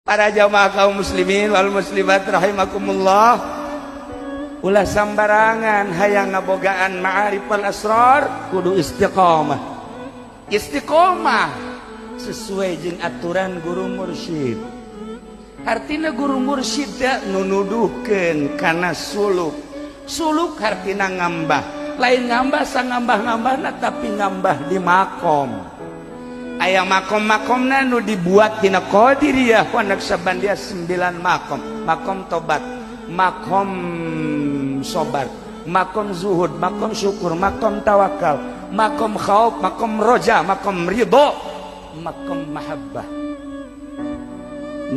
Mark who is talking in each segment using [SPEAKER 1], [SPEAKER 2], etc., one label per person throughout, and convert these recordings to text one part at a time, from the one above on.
[SPEAKER 1] Para jamaah kaum muslimin wal muslimat rahimakumullah, ulah sambarangan hayang ngabogaan ma'arif wal asrar, kudu istiqomah. Istiqomah sesuai jeung aturan guru mursyid. Artinya guru mursyid teh nu nuduhkeun kana suluk. Suluk artina ngambah, lain ngambah sangambah-ngambahna, tapi ngambah di makom. Aya makom-makomna nu dibuat dina Qadiriyah wa Naqsyabandiyah, 9 makom. Makom tobat, makom sobar, makom zuhud, makom syukur, makom tawakal, makom khauf, makom roja, makom ridho, makom mahabbah.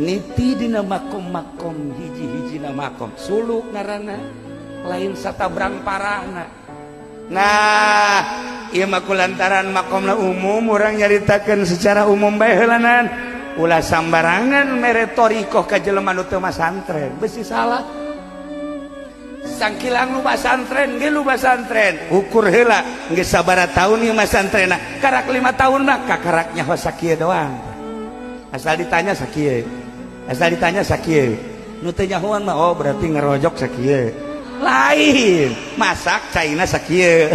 [SPEAKER 1] Niti dina makom-makom, hiji-hijina makom suluk ngaranna, lain satabrang parahna. Nah, ieu mah kulantaran makomna umum, urang nyaritakeun secara umum bae heulanan. Ulah sambarangan mere thoriqoh ka jelema nu teu masantren, besi salah. Sangkilang lu masantren ge, lu masantren ukur heula geus sabaraha tahun ieu masantrena. Karak 5 tahun mah kakarak nyaho sakieu doang, asal ditanya sakieu, asal ditanya sakieu. Nu teu nyahoan mah, oh, berarti ngerojok sakieu, lain masak caina sakieu.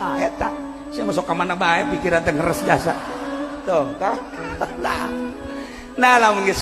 [SPEAKER 1] Ah, eta sia masuk ka mana bae, pikiran teh ngeres jasa tuh tah. Nah, lamun geus